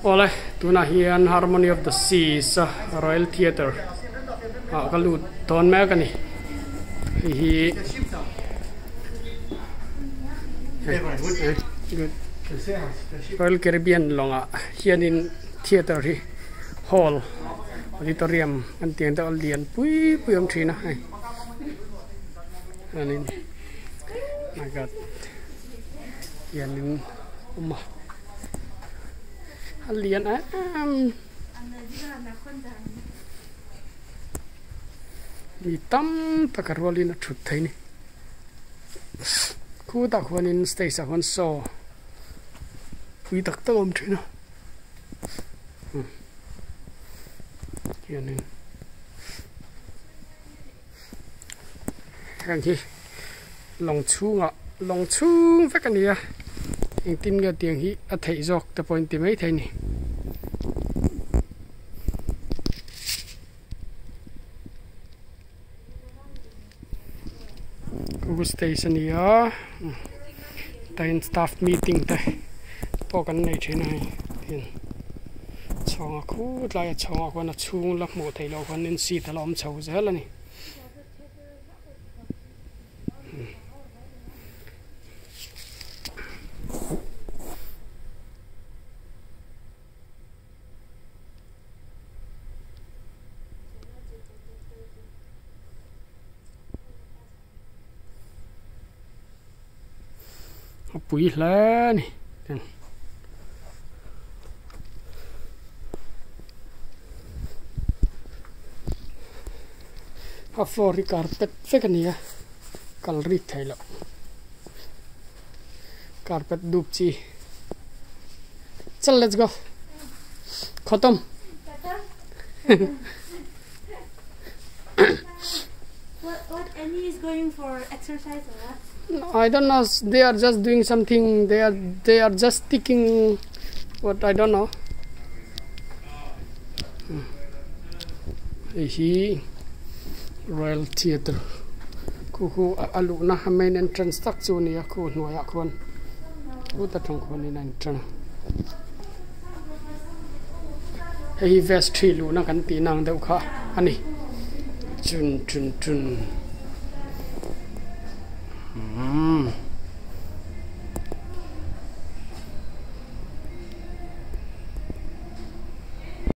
Awle tunah hian Harmony of the Seas a Royal Theatre ah ka lut dawn mek a ni hei hi Royal Caribbean lawngah hianin theatre hi hall auditorium an tih ang deuh a lian pui pui a awm thin a hei chuanin my god hianin awm a. A lian em mi tam tak a rualin a thut thei a ni khutah khuanin stage ah khuan saw pui tak tak a awm thin a hianin heng hi lawng chhungah lawng chhung vek a ni a engtin nge tiang hi a theih zawk te pawh in ti maithei a ni. Google stage a ni a tain staff meeting te pawh kan nei thin a hei tin chhawng a khut lai a chhawng ah khuan a chhung la hmuh theih loh khuan in seat a la awm chho zel a ni. A pui hle a ni a floor hi carpet vek a ni a kal rik theih loh carpet dup chi chal let's go khatam What, what Annie is going for exercise or what? I don't know. They are just doing something. They are they are just sticking. What I don't know. Hei hi Royal Theatre khu khu a luhna a main entrance tak chu a ni a khu hnuaiah khuan khuta tang khuanin a intan a hei hi vestry luhna kan tih na ang deuh kha a ni chun chun chun umm.